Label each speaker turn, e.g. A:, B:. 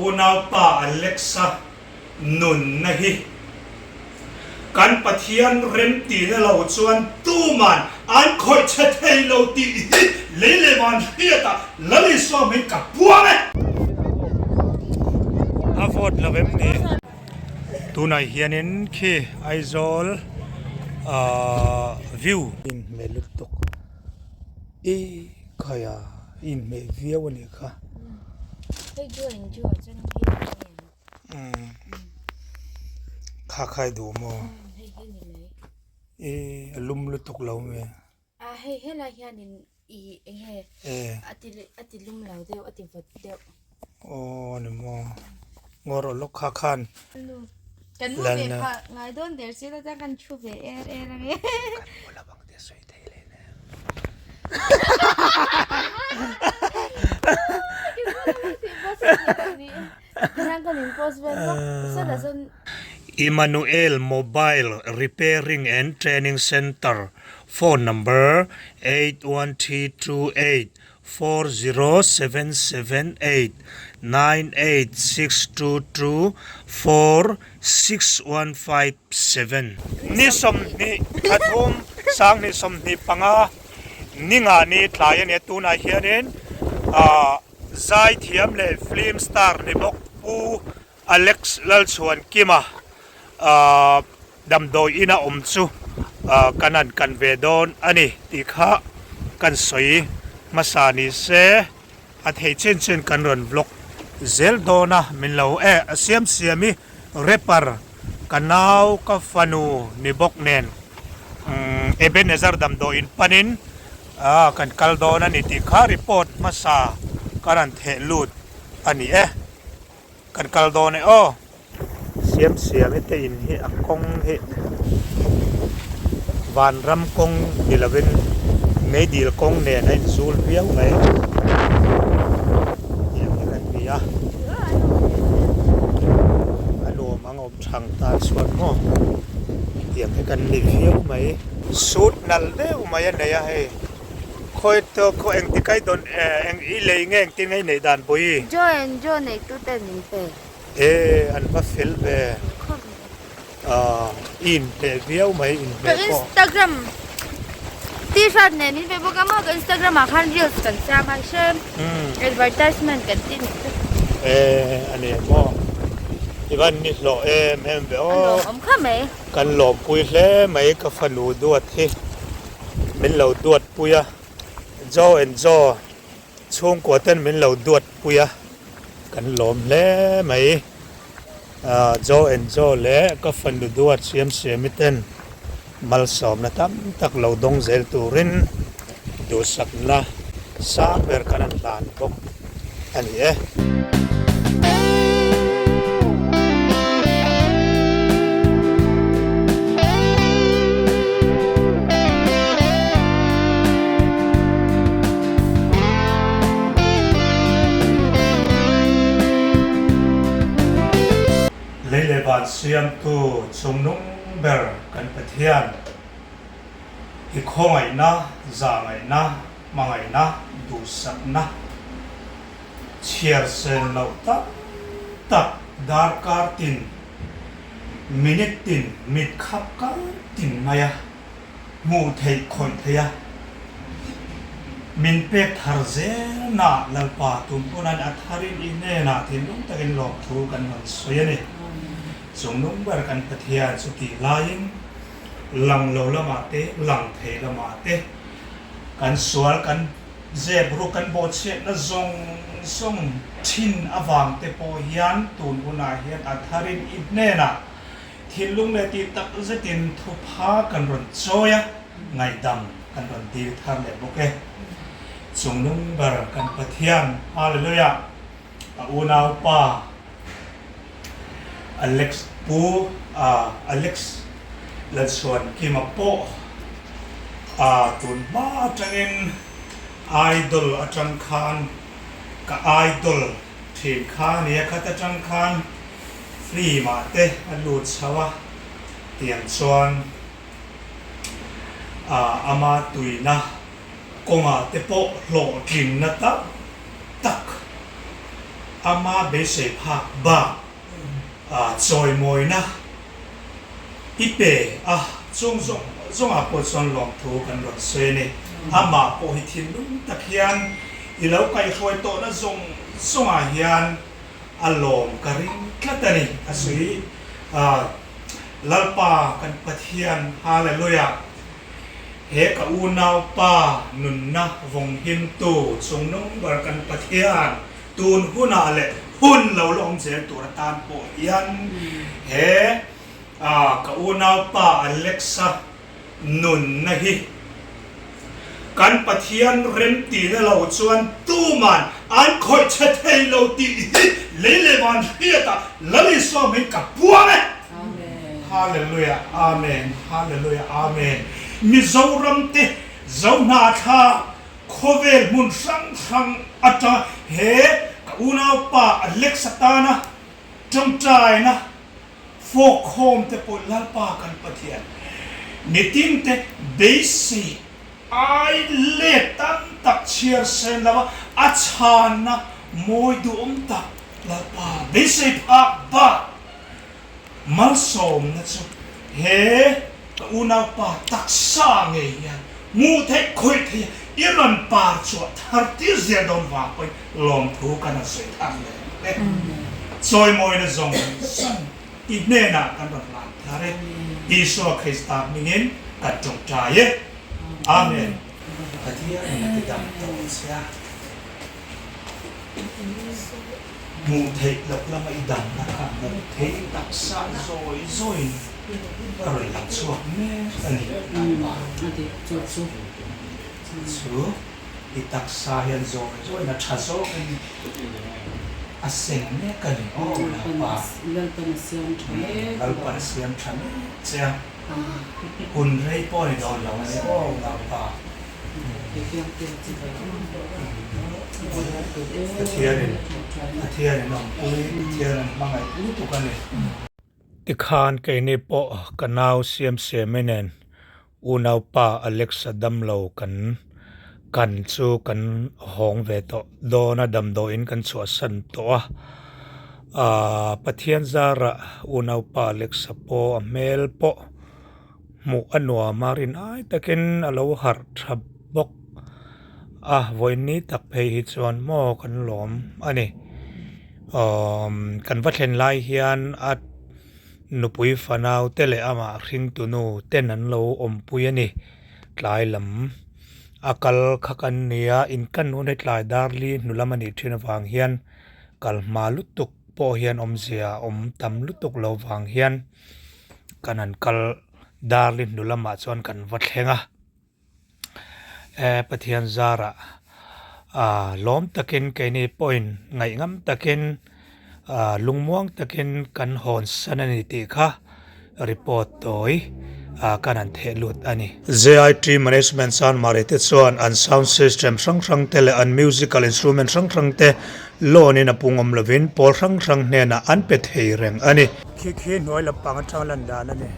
A: unaupa Alexa nunna hi kan Pathian remtihna lo chuan tuman an khawih chhe thei lo tih hi lei leh van hriatah Lal Isua min ka puang e. A vote lo em ni? Tunah hianin khi Aizawl ahh view. Inhmeh lutuk i khaia inhmeh viau a nih kha. Kha khai duh maw? I a lum lutuk lo nge?
B: A hei helai hianin i eng nge a ti a ti lum lo deuh a ti vawt deuh.
A: Aw ni maw ngawr aw lawk kha khan.
B: Kan mu ve phah ngai dawn der si la chuan kan thu ve er er ang e.
A: Kan mu lo ang tih a sawi thei leh nen. Emmanuel Mobile Repairing and Training Centre, Phone Number, 81328 40778 98622 46157. Ni 23 2025 ninga ni tlai a nia tunah hianin ah Zaithiam leh film star ni bawk Pu Alex Lalchhuankima damdawi ina awm chu kan han kan ve dawn a ni tih kha kan sawi hmasa ni se a thei chin chin kan rawn vlog zel dawn a min lo e a siam siam i rapper ka nau ka fanu ni bawk nen Ebenezer damdawi in panin Ah, kan kal dawn a ni tih kha report hmasa ka rawn theh lut a ni e. Kan kal dawn e aw. Siam siam hi te in hi a kawng hi vanram kawng ni lovin meidil kawng nen a inzul viau mai. Tiang hi kan ni a. A nuam ang awm thang tan chuan maw tiang hi kan ni viau mai. Suit nalh deuh mai a nei a hei khawi tawh khaw engti kai dawn eng i lei nge engtin nge i neih dan pawh i.
B: Joe and Joe nei tu ten min pe.
A: E an va fel ve ah i inhmeh viau mai inhmeh
B: pawh. Ka Instagram t-shirt nen min pe bawk a maw ka Instagram ah khan reels kan siam a hrem advertisement kan ti nih chu.
A: E a ni maw i van ni hlawh em em ve aw.
B: A lawmawm kha mai.
A: Kan lawmpui hle mai ka fanu duat hi min lo duat pui a Joe and Joe chhungkua ten min lo duat pui a kan lawm hle mai Joe and Joe leh ka fanu duat siam siami ten malsawmna tam tak lo dawng zel turin duhsakna sang ber kan an hlan bawk a ni e. Lei leh van siamtu chungnung ber kan Pathian, i khawngaihna, zahngaihna, hmangaihna, duhsakna, chhiar sen loh tak tak darkar tin, minute tin, mit khap kal tin mai a, hmuh theih khawih theih a, min pek thar zelna Lalpa tum pawn a tharin i hnenah thinlung takin lawmthu kan rawn sawi a ni. Chungnung ber kan Pathian chu tih laiin lang lo lamah te, lang thei lamah te kan sual kan zep ruk kan bawhchhiatna zawng zawng thin avang te pawh hian tun hunah hian a tharin i hnenah Thinlung leh tih tak zetin thupha kan rawn chawi a, ngaihdam kan rawn dil thar leh bawk e. Chungnung ber kan Pathian, Hallelujah! A unaupa Alex Pu Alex Lalchhuankima pawh a tun hma atangin Idol atang khan ka idol thin kha a nia, khat atang khan Film ah te a lut chho a, tiang chuan ama tuina kawngah te pawh hlawhtlinna tak tak Ama beisei phak bak chawimawina i pe a, chung zawng zawngah pawh chuan lawmthu kan rawn sawi a ni. Amah pawh hi thinlung tak hian i lo kaihhruai tawhna zawng zawngah hian a lawm ka ring tlat a ni, a sawi. Lalpa kan Pathian, Hallelujah! He ka unaupa nunna vawnghimtu chungnung ber kan Pathian tun hunah leh hun lo la awm zel tur atan pawh hian he ka unaupa Alexa nunna hi kan Pathian remtihna lo chuan tuman an khawih che thei lo tih hi lei leh van hriatah Lal Isua min ka puang e. Hallelujah Amen Hallelujah Amen Mizoram te Zohnathla khawvel hmun hrang hrang atanga he ka unaupa Alex atana tawngtaina fawkkhawm te pawh Lalpa kan Pathian mitin te beisei ai let tam tak chhiar sen lova a chhanna mawi duhawm tak Lalpa beisei phak bak Malsawmna chu he ka unaupa taksa ngei hian hmuh theih khawih theih a, i rawn par chhuah thar tir zel dawn vang pawhin lawmthu kan rawn sawi thar leh e. Chawimawina zawng zawng i hnenah kan rawn hlan thar e. Isua Krista hmingin kan tawngtai e. Amen. Pathianin a ti dam tawh che a. Hmuh theih loh lama i damna kha hmuh theih taksa zawi zawiin a rawn lang chhuak mek a ni. Chu i taksa hian zawi zawiin a tha zawkin a seng mek a ni. Aw Lalpa, Lalpan a siam tha mek che a, hun rei pawh a ni dawn lo a ni. Aw Lalpa. Pathianin Pathianin awmpui Pathianin hmangaih lutuk a ni. Tikhan keini pawh ka nau Siamsiami nen unaupa Alexa damlo kan kan chu kan hawng ve tawh dawn a, damdawiin kan chhuahsan tawh a. Aaa Pathian zarah unaupa Alexa pawh a hmel pawh Hmuh a nuam a, rin ai takin a lo harh tha bawk a, vawiin tak phei hi chuan maw kan lawm a ni. Awm kan va thlen lai hian a nupui fanau te leh amah hringtunu ten an lo awmpui a ni. Tlai lam a kal kha kan ni a, in kan hun hi tlai dar li hnu lam a nih thin avang hian kal hma lutuk pawh hian awmzia a awm tam lutuk lo vang hian. Kan han kal darli hnu lamah chuan kan va thleng a, eh Pathian zarah ah lawm takin keini pawhin ngaihngam takin ah lungmuang takin kan hawn san a ni tih kha report tawi ah kan han theh lut a ni. JIT Management Chanmari te chuan an sound system hrang hrang te leh an musical instrument hrang hrang te loan in a pung awm lovin pawl hrang hrang hnenah an pe thei reng a ni. Khi khi hnuai lampang atang lan dan a ni.